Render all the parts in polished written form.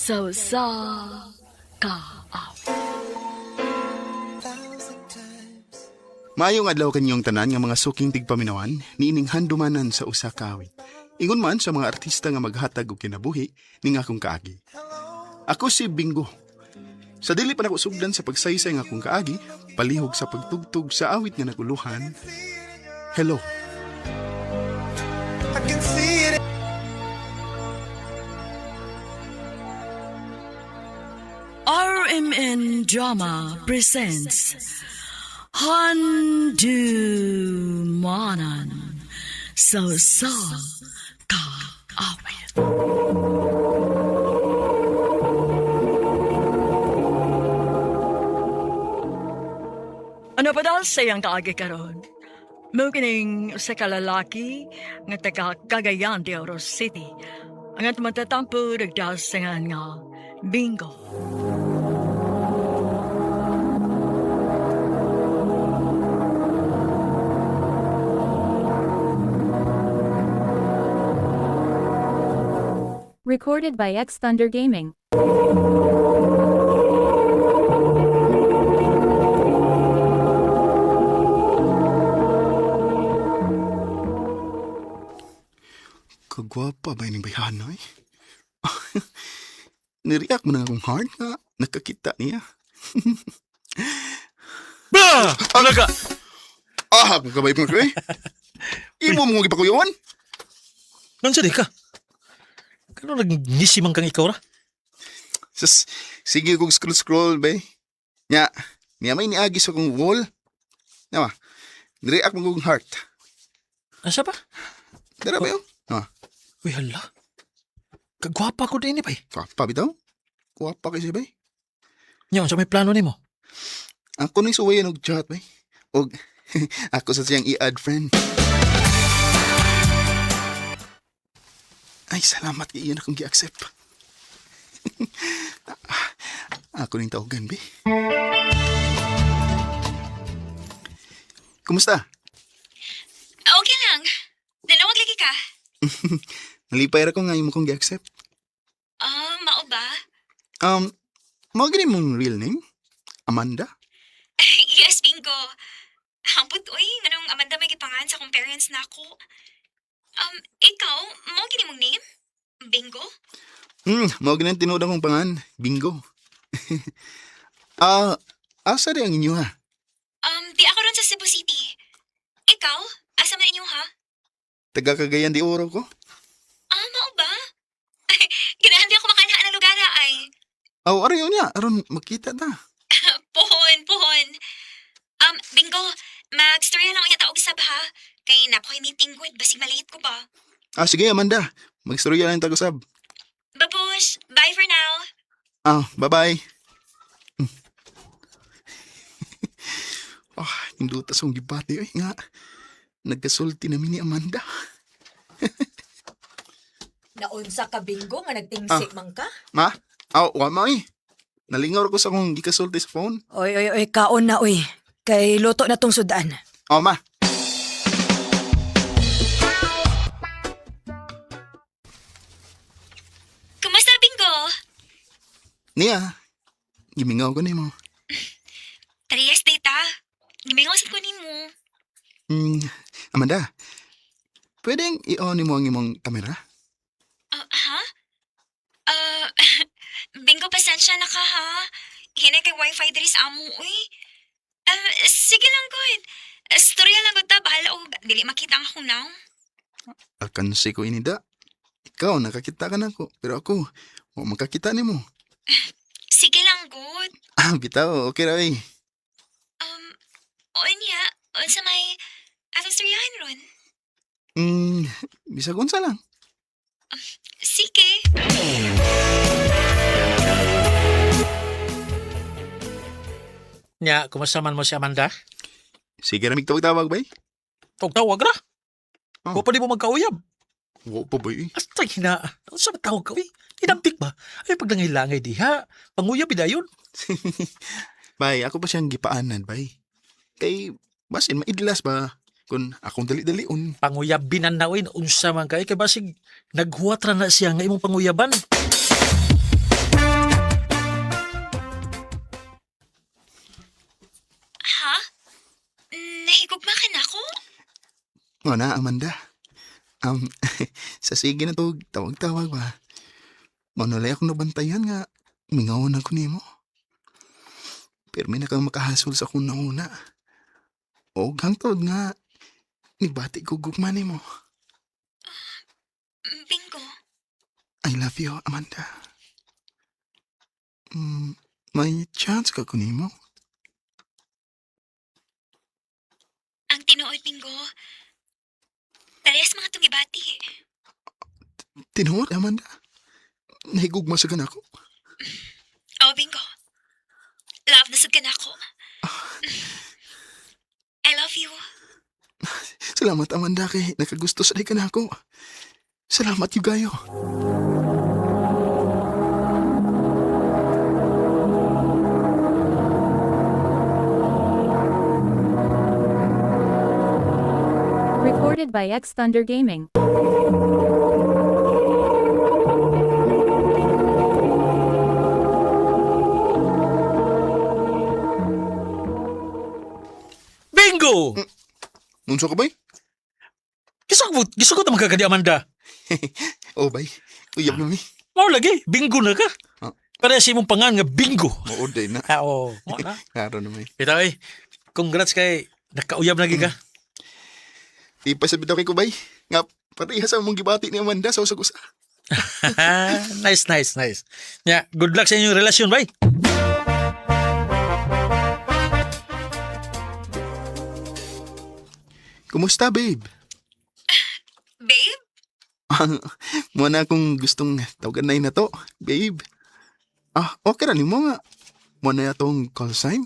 Sa usa ka awit. Maayong adlaw kanyong tanan nga mga suking tigpaminawan niining handumanan sa usa ka awit. Ingon man sa mga artista nga maghatag og kinabuhi ning akong kaagi. Ako si Bingo. Sa dili pa nako sugdan sa pagsaysay nga akong kaagi, palihog sa pagtugtog sa awit nga naguluhan. Hello. I can see it. RMN Drama presents Handumanan sa usa ka awit. Ano pa dahil sa iyang kaagi karon? Mao kining usa ka lalaki nga taga Cagayan de Oro City. Ang atong matatampo nagdasangan nga Bingo. Recorded by X Thunder Gaming. Kagwapa ba ining bayhana eh? Nireact mo na akong heart nga nakakita niya. Bah! Ano ka? Ah, kung kabay mo ko eh. Imo mo gipakuyon? Nansa di ka? Kano nagngisi man kang ikaw ra? Sus, sige kong scroll-scroll, bay. Nya, niya may niagi sa kong wall. Nawa, nireact mo kong heart. Asa ba? Dara ba yun? Nawa, Uy, hala. Kagwapa ko din eh, bay. kwapa bitaw? Kwapa kasi, bay. Nya, sa may plano nimo? Ako ni suwayan og chat, bay. Og, ako sa siyang i-add friend. Ay, salamat kay iyan akong gi-accept. Ako ning tawagan, bay. Kumusta? Okay lang. Nanawag lagi ka. Nalipay ra ko nga imo kong gi-accept. Ah, mao ba? Mao gini mong real name? Amanda? Yes, bingo. Hampot, uy, nganong Amanda may gipangan sa akong parents na ako. Ikaw, mao gini mong name? Bingo? Mao gini ang tinuod akong pangan. Bingo. Ah, asa di ang inyo ha? Di ako ron sa Cebu City. Ikaw, asa man inyo ha? Taga Cagayan de Oro ko. Ah, mao ba? Ganahan di ako makanhaan ng lugar ha, ay. Aw, aron yun niya. Aron makita ta. Pohon, pohon. Bingo, mag-storya lang unya ta og sab ha. Kay napoy meeting good, basig malate ko ba? Ah, sige Amanda. Magstorya lang tayo sab. Babush, bye for now. Ah, bye-bye. Ah, hinduta sa akong gibati ay nga. Nagkasulti namin ni Amanda. Naunsa ka bingo nga nagtingsi man ka? Ma? Aw, wa ma eh. Nalingaw ko sa akong gikasulti sa phone. Oy, oy, oy, kaon na oy. Kay luto na tong sudan. Oh, ma. Kumusta, Bingo? Niya, gimingaw ko nimo. Tariyas data. Gimingaw sa kunin mo. Amanda, pwedeng i-on mo ang imong kamera? Ah, ha? Ah, bingo, pasensya na ka ha. Hinay kay wifi diri sa amo, uy. Ah, sige lang, good. Storya lang gud ta, bahala og dili makita ang akong naong. Alkansi ko inida. Ikaw, nakakita ka na ko. Pero ako, wa makakita nimo. Sige lang, good. Ah, bitaw, okay ra eh. Unya, unsa may atong storyahan ron? Bisag unsa lang. Sige. Nya, kumusta man mo si Amanda? Sige ra tawag-tawag bay. Tawag ra. Oh. Wa pa di mo magkauyab. Wa pa bay. Asta hina. Unsa ba tawag ka uy? Inampik ba? Ay paglangay-langay diha. Panguyab bidayon. Bay, ako pa siyang gipaanan, bay. Kay basin maidlas ba kun akong dali-dalion. Panguyab binan na uy. Unsa man kay kay basig naghuwat ra na siya nga imong panguyaban. Nga na, Amanda. Sa sige na to, tawag-tawag ba? Manulay akong nabantayan nga, mingaw na ko nimo. Pero may nakang makahasol sa akong nauna. O hangtod nga, nibati ko gugma nimo. Bingo. I love you, Amanda. May chance ka ko nimo? Ang tinuod, Bingo. Parehas mga tungibati. Tinuod, Amanda. Nahigugma sa ako. Oh, Bingo. Love na sad ka na ako. I love you. Salamat, Amanda, kay nakagusto sa ka na ako. Salamat, Yugayo. Recorded by X Thunder Gaming. Bingo! Unsa ka, bay? Gisugot naman ka kadi Amanda. Oh, bay. Uyab na mi. Mao lagi, bingo na ka. Ah. Parehas imong pangan nga bingo. Mao day na. Ah, oo. Mao na. Klaro na may. Bitaw eh. Congrats kay nakauyab na gid ka. Di pa sa bitaw kay ko, bay. Nga, pareha sa mong gibati ni Amanda sa usag-usa. Nice, nice, nice. Nya, good luck sa inyong relasyon, bay. Kumusta, babe? Babe? Mo na akong gustong tawagan na to, babe. Ah, okay ra nimo nga. Mo na atong call sign.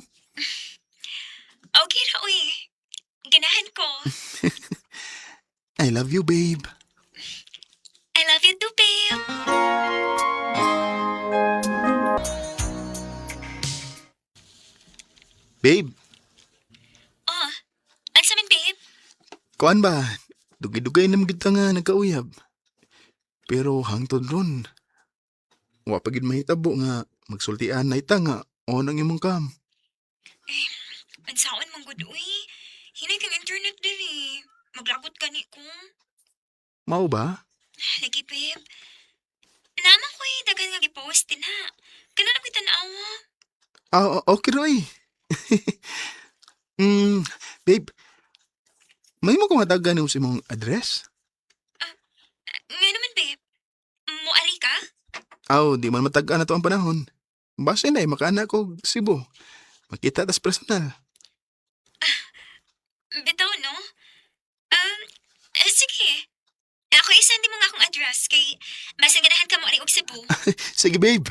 Okay ra, uy. Ganahan ko. I love you, babe. I love you too, babe. Babe, Oh, ang sa min, babe? kuan ba? Dugay-dugay na gid ta nga nagkauyab. Pero hangtod ron, wa pa gid mahitabo nga magsultian na ita nga on ang imong cam. Unsaon man gud, uy. Hinay kang internet diri. Maglagot gani ko. Mao ba? Lagi, babe. Naman ko eh, daghan nga gipost din ha. Kanan ako tanawa. Ah, okay roy. Babe, may mo kong hatagan sa imong address? Nga naman, babe. Muari ka? Aw, di man matag-an na to ang panahon. Base na eh, makaana ko Cebu. Makita tas personal. Bitaw, no? Sige. Ako isend mo nga akong address kay mas ganahan ka mo ari og Cebu. Sige, babe.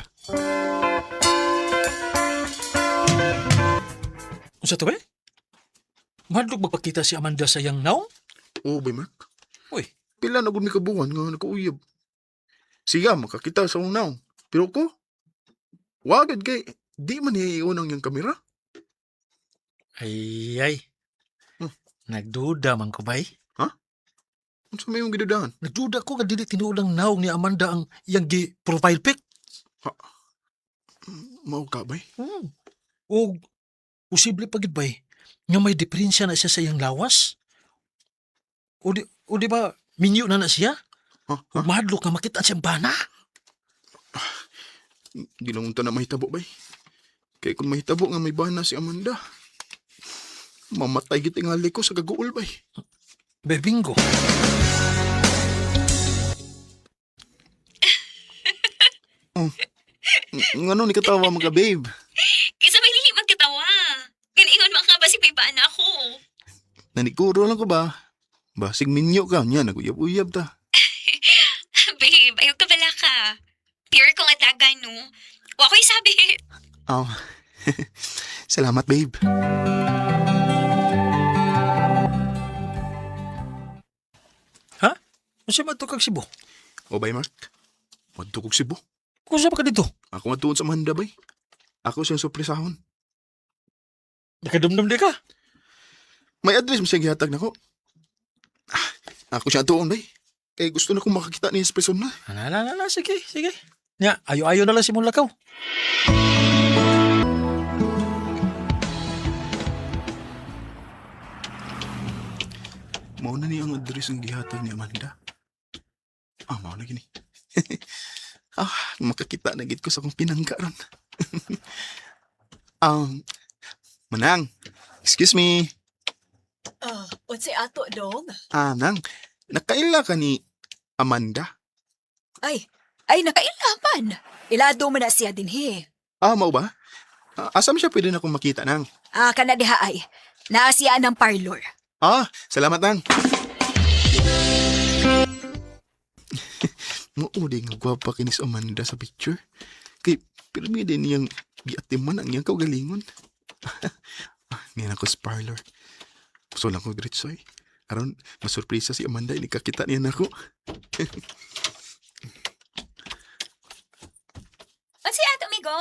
Unsa to, bay? Mahadlok magpakita si Amanda sa iyang naong? Oo, bay, Mark. Uy. Pila na gud mi kabuhan nga nakauyab. Siya, makakita sa unaw. Pero ko, wagad kay, di man niya iunang yung kamera. Ay, ay. Hmm. Nagduda man ko, bay. Unsa may imong gidudahan? Nagduda ko nga dili tinuod ang naong ni Amanda ang iyang gi profile pic. Mao ka, bay? O posible pa gid bay nga may diferensya na siya sa iyang lawas. O di ba minyo na na siya? Ha? Ha? Ug mahadlok nga makita siyang bana. Di lang unta na mahitabo, bay. Kay kung mahitabo nga may bana si Amanda, mamatay gid tingali ko sa kaguol, bay. Be bingo. Ngano ni katawa mga babe? Kaysa may dili magkatawa. Ganiingon man ka ba si na ako. Nanikuro lang ko ba? Basig minyo ka niya, naguyab-uyab ta. Babe, ayaw ka bala ka. Pure kong ataga, no? Wa ko'y sabi. Oh. Salamat, babe. Ha? Unsa man to kag Cebu? O bay, Mark. Wadto kog Cebu. Kusa ba ka dito? Ako matuon sa Amanda, bay. Ako siyang surpresahon. Nakadumdum di ka. May address mo siyang gihatag nako. Ah, ako siya tuon, bay. Kay gusto na kong makakita niya sa personal. Ala, ala, ala, sige, sige. Nya, ayo-ayo na lang si mong lakaw. Mao na ni ang address ang gihatag ni Amanda. Ah, mao na gini. Ah, makakita na gid ko sa akong pinangga ron. um, Manang, excuse me. Ah, unsay ato dong? Ah, Nang, nakaila ka ni Amanda? Ay, ay nakailaman. Ilado man na siya dinhi. Ah, mao ba? Ah, asam siya pwede na akong makita, Nang? Ah, kana diha ay. Naa siya ng parlor. Ah, salamat, Nang. Mao di nga gwapa kini si Amanda sa picture. Kay pirmi din niyang giatiman ang iyang kaugalingon. Ah, niya na ko sa parlor. Gusto lang ko diretso eh. Aron, masurpresa si Amanda, inikakita niya na ako. Unsay ato, amigo?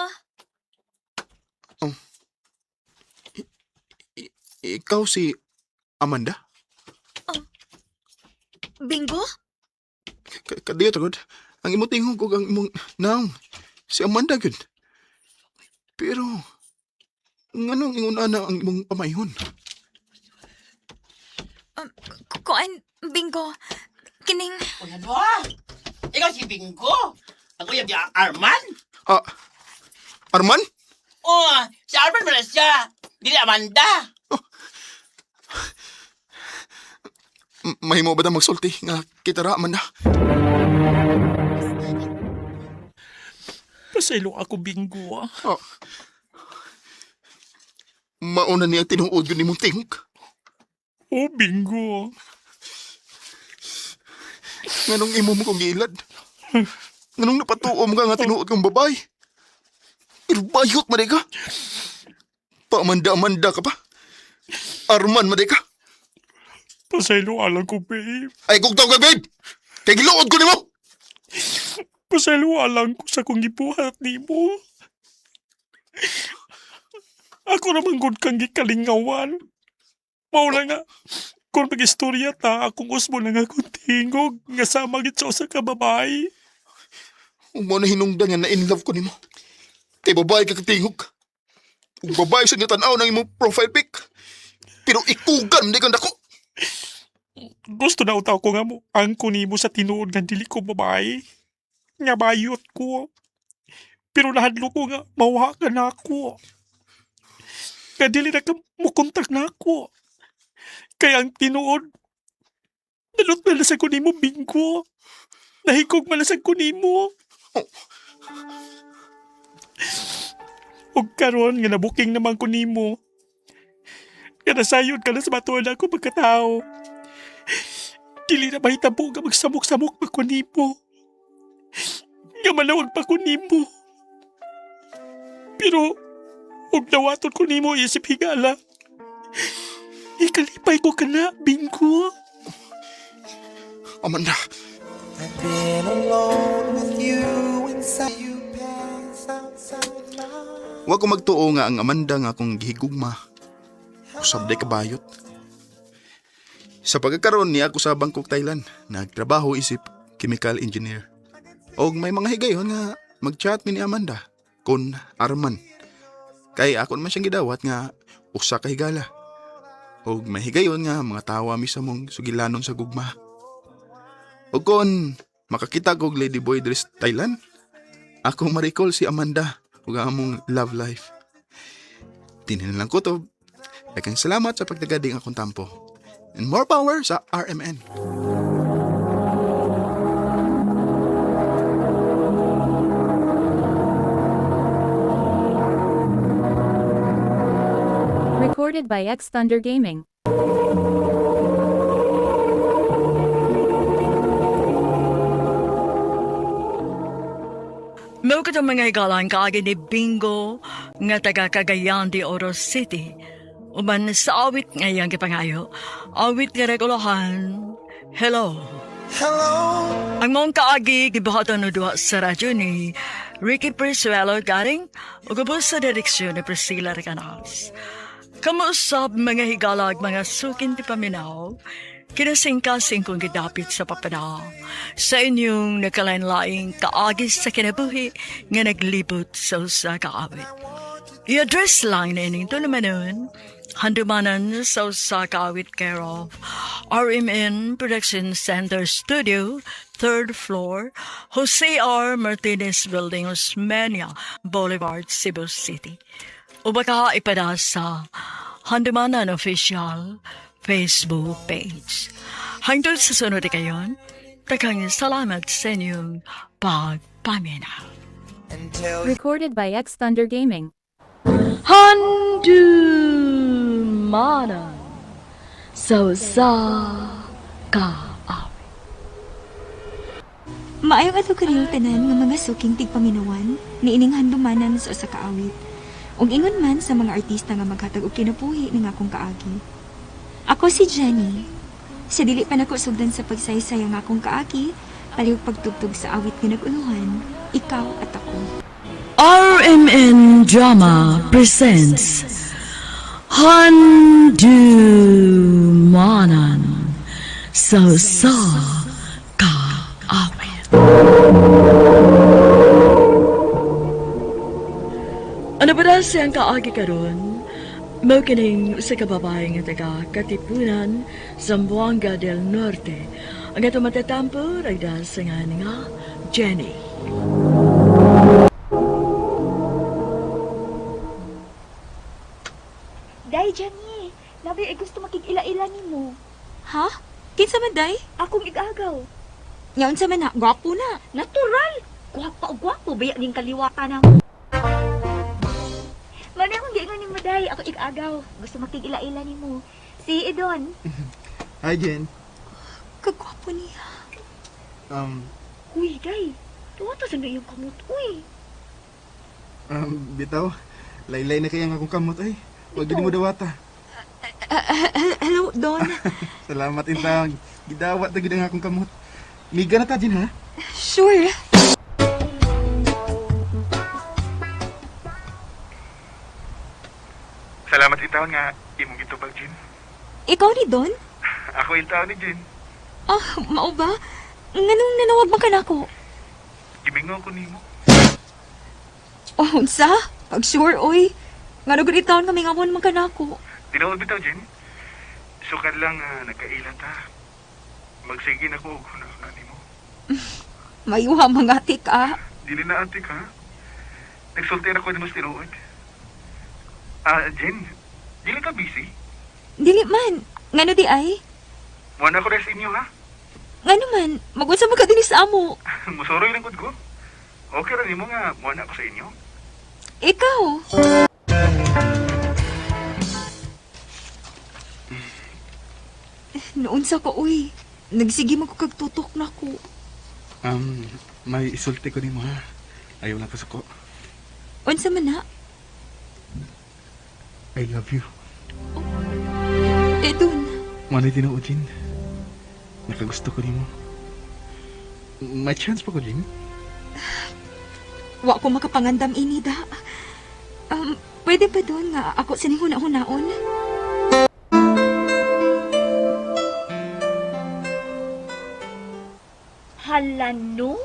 Ikaw si Amanda? Bingo? Kadiyo tagod. Ang imong tingog ug ang imong naong si Amanda gyud. Pero nganong ingon ana ang imong pamayhon? Kuan, Bingo. Kining Uy, ano ah? Ikaw si Bingo. Ako yung si Arman. Ah, Arman? Oh, si Arman man na siya. Dili Amanda. Mahimo ba na magsulti nga kita ra Amanda? Pasaylo ako, Bingo ah. Ah. Mauna niya tinuod yun imong tingog. Oh, Bingo. Nganong imo mo kong giilad? Nganong napatuo mo ka nga tinuod kong babae? Pero bayot man ka. Paamanda-amanda ka pa. Arman man ka. Pasaylo alang ko, babe. Ay, kung tawag ka, babe! Kay giluod ko nimo! Pasaylo alang ko sa kong gibuhat nimo. Ako naman gud kang gikalingawan. Mao lang nga, kung mag-istorya ta, akong usbo na nga akong tingog nga sama gid sa usa ka babae. Ug mo na hinungdan nga na-in love ko nimo. Kay babae ka katingog. Ug babae sa nga tan-aw ng imong profile pic. Pero ikugan di kang dako. Gusto na utaw ko nga mo, ang nimo sa tinuod nga dili ko babae. Nga bayot ko. Pero nahadlo ko nga, mawa ka na ako. Nga dili na ka mukontak na ako. Kaya ang tinuod, nalot na lasag ko nimo, Bingo. Nahigog malasag ko nimo. Og karon nga nabuking naman ko nimo. Nga nasayod ka na sa matuod ako pagkatao. Dili na mahitabo nga magsamok-samok pa ko nimo. Nga malawag pa ko nimo. Pero, ug nawaton ko nimo isip higala. Ikalipay ko ka na, Bingo. Amanda, I've been alone with you inside you pass outside my wa ko magtuo nga ang Amanda nga akong gihigugma. Usab day kabayot. Sa pagkakaroon niya ako sa Bangkok, Thailand. Nagtrabaho isip chemical engineer. Og may mga higayon nga mag-chat mi ni Amanda kon Arman. Kay ako naman siyang gidawat nga usa ka higala. Og may higayon nga mga tawa mi sa mong sugilanon sa gugma. Og kon makakita kog Lady Boy dress Thailand, ako ma-recall si Amanda ug ang among love life. Tinin lang ko to. Daghang salamat sa pagtagading akong tampo. And more power sa RMN. Recorded by X Thunder Gaming. Mao katong mga higalan kaagi ni Bingo nga taga Cagayan de Oro City. Uban sa awit nga iyang gipangayo. Awit nga regulahan. Hello. Hello Ang mong kaagi gibuhatan og duha sa radyo ni Ricky Prisuelo Garing ug ubos sa direksyon ni Priscilla Recanas. Kamuusab mga higalag mga sukin ti paminaw, kinasingkasing kong gidapit sa papanaw sa inyong nakalain-laing kaagi sa kinabuhi nga naglibot sa usa ka awit. I-address lang nining tulumanon, handumanan sa usa ka awit care of RMN Production Center Studio, third floor, Jose R. Martinez Building, Osmeña Boulevard, Cebu City. O baka ipada sa Handumanan Official Facebook page. Hangtod sa sunod kayon, daghang salamat sa inyong pagpaminaw. And tell Recorded by X Thunder Gaming. Handumanan sa usa ka awit. Maayong adlaw kaniyong tanan nga mga suking tigpaminawan niining handumanan sa usa ka awit. Ug ingon man sa mga artista nga maghatag og kinabuhi ning akong kaagi. Ako si Jenny. Sa dili pa nako sugdan sa pagsaysay ang akong kaagi, palihog pagtugtog sa awit nga nag-unuhan, ikaw at ako. RMN Drama presents Handumanan sa usa ka awit. Ano ba na siyang kaagi karon? Mao kining usa ka babae nga taga Katipunan, Zamboanga del Norte. Ang atong matatampo ragda sa nga nga Jenny. Day, Jenny, labi ay gusto makig-ila-ila nimo. Ha? Kinsa man day? Akong igagaw. Nga unsa man na, gwapo na. Natural. Gwapa og gwapo baya ning kaliwata na. Mao na akong giingon nimo day, ako igagaw. Gusto makig-ila-ila nimo. Si Edon. Hi, Jen. Kagwapo niya. Uy, day. Tuwa ta sa iyong kamot, uy. Bitaw, laylay na kaya nga akong kamot ay. Huwag din mo dawata. Hello, Don. Salamat intang. Gidawat na gid ang akong kamot. Miga na ta, Jen, ha? Sure. Salamat intang nga imong gitubag, Jen. Ikaw ni Don? Ako intang ni Jen. Ah, mao ba? Nganong nanawag man ka nako? Gimingaw ko nimo. Oh, unsa? Pag sure, oy. Ngano gud taon nga mingamon man ka nako. Tinuod bitaw, Jen. Sukad lang nagkaila ta. Magsige na ko og hunahuna nimo. Mayuha mga tik ah. Dili na antik ha. Nagsulti ra ko nimo sa tinuod. Ah, Jen, dili ka busy? Dili man. Ngano di ay? Wala ko rin sa inyo ha. Ngano man, magunsa man ka dinhi sa amo. Musuroy lang gud ko. Okay ra nimo nga mo na ako sa inyo. Ikaw. Noon sa ko, uy. Nagsige man ko kag tutok na ko. May isulti ko nimo ha. Ayaw lang kasuko. Unsa man na? I love you. Eh, dun. Manoy tinuod, Jen. Nakagusto ko nimo. May chance pa ko, Jen. Wa ko makapangandam ini da. Pwede ba doon nga ako sining huna-hunaon? Hala no?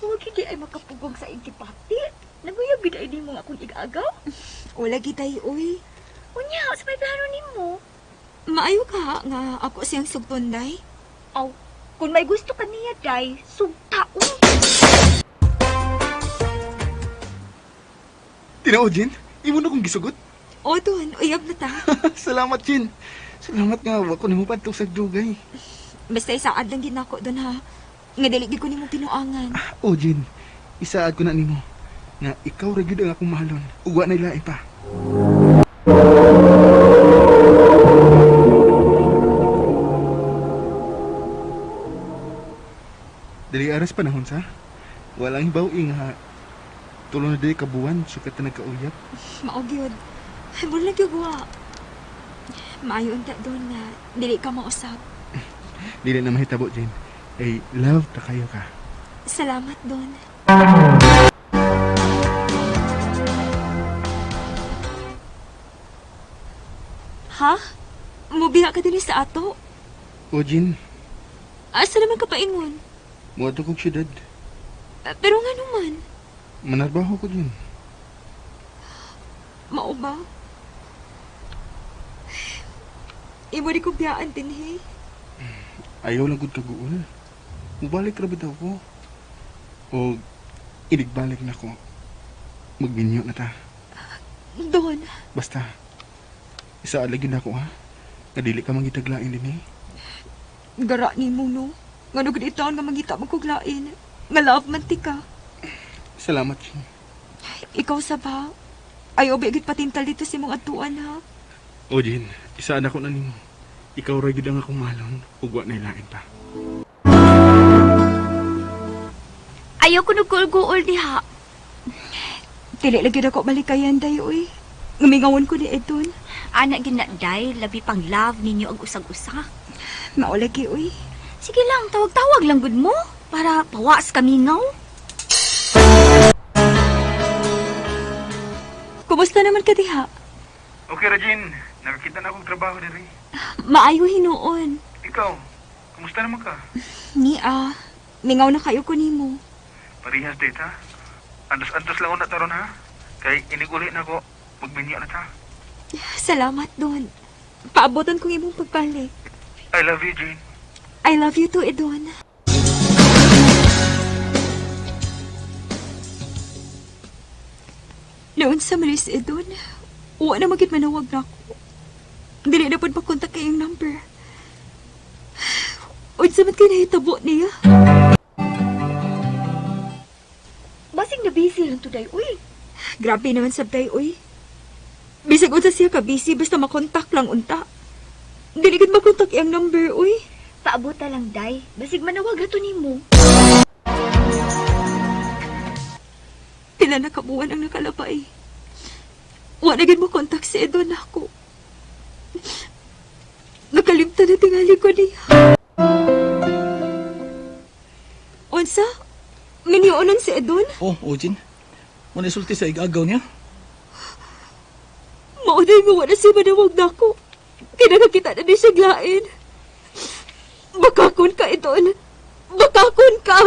Huwag hindi ay makapugong sa intipati. Naguyab gid ay nimo nga akong igagaw. Wala gitay, uy. Unya, sa may plano nimo. Maayo ka nga ako siyang sugtonday. Aw, kung may gusto ka niya day, sugta uy. Tinuod, Jen. Imo na kong gisugot. O doon, uyab na ta. Salamat, Jen. Salamat nga wa ko nimo padtong sa dugay. Basta isaad lang gid nako doon ha. Nga dili gid ko nimo pinuangan. O, Jen. Isaad ko na nimo nga ikaw ra gyud ang akong mahalon. Ug wa nay lain pa. Dili aras panahon sa. Walang hibaw nga tulo na dili ka buwan sukat na nagkauyab. Mao gyud. Ay, wala gyud wa. Maayo unta doon nga dili ka mausap. Dili na mahitabo, Jen. Ay, love ta kayo ka. Salamat doon. Ha? Mubiha ka dinhi sa ato? O, Jen, Asa naman ka paingon? muadto kog syudad. Pero nga naman, Manarbaho ko, Jen. Mao ba? Imo di ko biyaan dinhi. Ayaw lang gud kaguol. Mubalik ra bitaw ko. O inigbalik na ko. Magminyo na ta. Don, Basta isa gyud nako ha. Nga dili ka mangitaglain dinhi. gara nimo no. Ngano gud itaon nga mangita mo kog lain. Nga love man ti ka. Salamat, Jin. Ikaw sa ba? Ayaw ba gid patintal dito sa imong atuan ha? O Jin, isaan ako na nimo. Ikaw ra gyud ang akong mahalon ug wa na ilain pa. Ayaw ko nagkuul-guol diha. Dili lagi na ko balikayan day uy. Ngamingawan ko ni Edon. Ana gina day, labi pang love ninyo ang usag-usa. Mao lagi uy. Sige lang, tawag-tawag lang gud mo para pawas kamingaw. Kumusta naman ka diha? Okay ra Jin, nakakita na akong trabaho diri. Maayo hinuon. Ikaw, kumusta naman ka? Ni ah, mingaw na kayo ko nimo. Parehas date ha. Andos-andos lang una taron ha. Kay iniguli na ko, magminyo na ta. Salamat Don. Paabotan kong imong pagbalik. I love you, Jane. I love you too, Edon. Noon sa malis, Edon, uwa na magit manawag na ako. Dili na pud makontak kay iyang number. Unsa man kay nahitabo niya? Basig na busy lang today, uy. Grabe naman sabtay, uy. Bisag unsa siya ka busy basta makontak lang unta. Dili gid makontak iyang number, uy. Paabota lang, day. Basig manawag ra to nimo. Pila na kabuwan ang nakalabay. Wa na gid mo kontak si Edon ako. Nakalimtan na tingali ko niya. Unsa? Minionon si Edon? Oh, Ojin. Muna isulti sa igagaw niya. Mauday nga wala siya manawag na ako. Kinakakita na ni siya glain. Bakakon ka, Edon. Bakakon ka!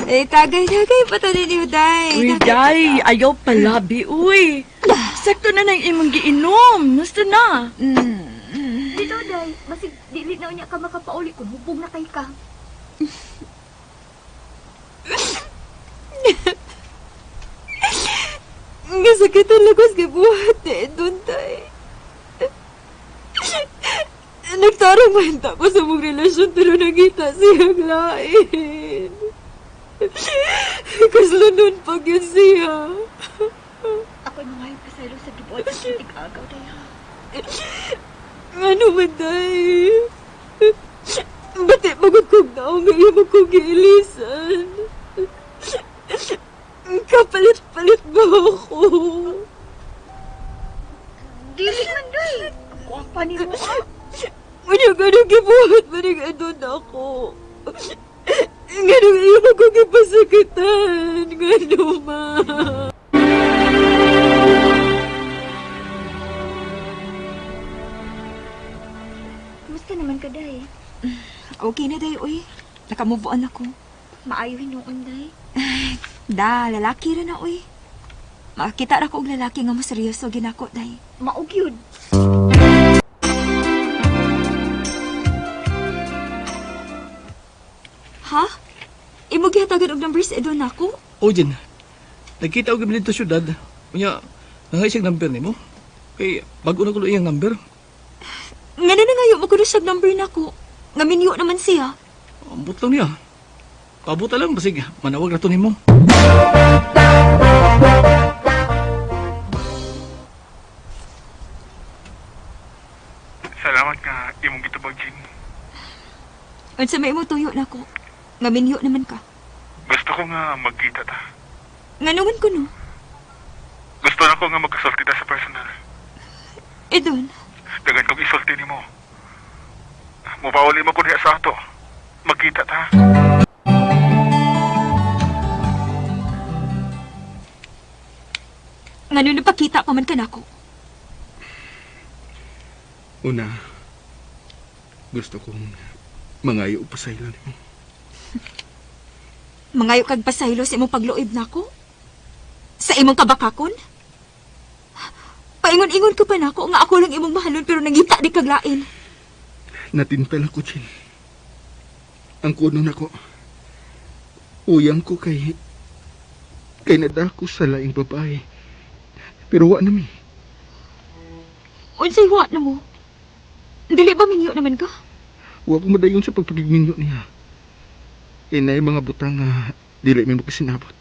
Eh, tagay-tagay pa to ninyo, Day. Uy, day, ayaw palabi, uy. Sakto na nang imong giinom. Gusto na. Dito, day. Basig dili na unya ka makapauli kung hubog na kay ka. Nga sakit ang lagos kay buhat ni Edon, Day. Nagtarong man ko sa mong relasyon pero nagita siyang lain. Kaslunon pag yun siya. Ako'y mga pasaylo sa gibuhat sa tig-agaw, day ha. Ano man, Day? Bati magod kong naong nga imo kong giilisan. Kapalit-palit ba ako? Dili man, day. Gwapa nimo ah. Muna ganong gibuhat maning adon ako. Ganong iyo mo kong gipasakitan. Gano ma. Kumusta naman ka, day? Okay na, Day, uy. Nakamove on ako. Maayo hinuon, day. Da, lalaki ra na, uy. Makakita ra ko og lalaki nga mo seryoso ginako, Day. Maog yun. Ha? Imo gihatagan og number si Edon nako? Ojin, nagkita ko dito syudad. Unya, nangay siyang number nimo. Kay bago na ko iyang number. Ngano na ngayo mo kuno siya number nako? Nga minyo naman siya. Ambot lang niya. Pabuta lang basig manawag ra to nimo. Salamat nga imong gitubag, Jin. Unsa may imo tuyo nako? Nga minyo naman ka. Gusto ko nga magkita ta. Ngano man kuno? Gusto na ko nga magkasulti ta sa personal. Edon, Dagan kong isulti nimo. Mupauli mo ko diha sa ato. Magkita ta. ngano napakita pa man ka nako? Una, gusto kong mangayo pa sa ilo nimo. Mangayo kag pasaylo sa imong pagluib nako? Sa imong kabakakon? Paingon-ingon ka pa nako nga ako lang imong mahalon pero nangita di kag lain. Natintal ako, Chin. Ang kuno nako. Uyang ko kay nadako sa laing babae. Pero wa na mi. Unsay wa na mo? Dili ba mingyo naman ka? Wa ko madayon sa pagpagigminyo niya. Kay naay mga butang nga dili mi makasinabot.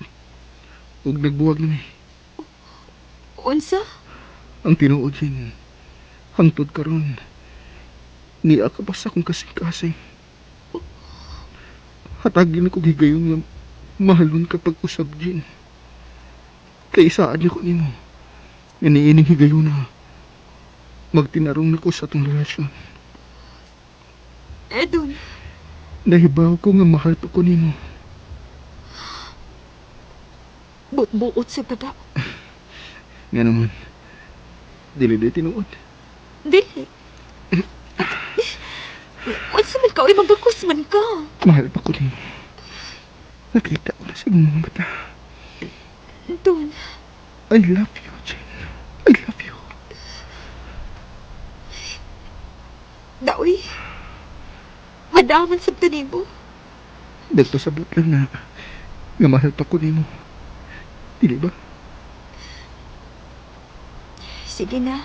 Ug nagbuwag na mi. Unsa? Ang tinuod, Chin. Hangtod karon. Niya ka pa sa akong kasing-kasing. Hatagin ko higayon nga mahalon ka pag-usab, Jin. Kay saan niya ko nimo. Nga niining higayon na magtinarong na ko sa atong relasyon. Edon, Nahibaw ko nga mahal pa ko nimo. buot-buot sa baba. Nga naman, dili di tinuod. Dili. Unsa man ka, uy, magbakus man ka. Mahal pa ko nimo. Nakita ko na sa imong mga mata. Don, I love you, Jin. I love you. daoy. Madaman sa nimo. Nagpasabot lang na nga mahal pa ko nimo. Dili ba? Sige na.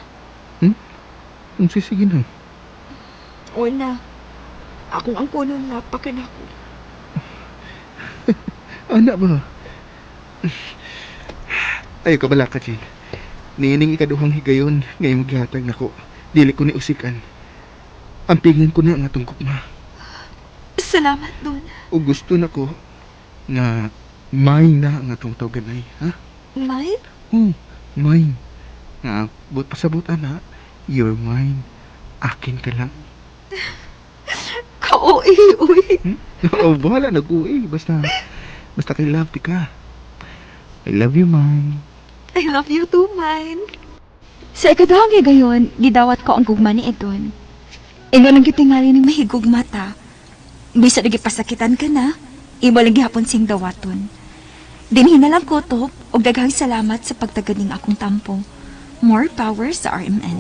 Ang sisige na. Una, akong ang kuno nga pakanako. Ana ba? Ay, kabala ka, Jin. Niining ikaduhang higayon, ngayon maghatag nako. Dili ko ni usikan. Ang pingin ko na nga tungkop ma. Salamat, Don. O gusto nako nga mine na nga tong tawagan ay, ha? Mine? Oh, mine. Nga, but pasabot ana, you're mine. Akin ka lang. Kaoy, uy. Oh, bahala nag-uwi. Basta, basta kay love ti ka. I love you, mine. I love you too, mine. Sa ikaduhang higayon, gidawat ko ang gugma ni Edon. Ingon ang gitingali ni mahigugma ta. Bisa na gipasakitan ka na, imo lang gihapon sing dawaton. Dinhi na lang ko, Top, og daghang salamat sa pagtagad ning akong tampo. More power sa RMN.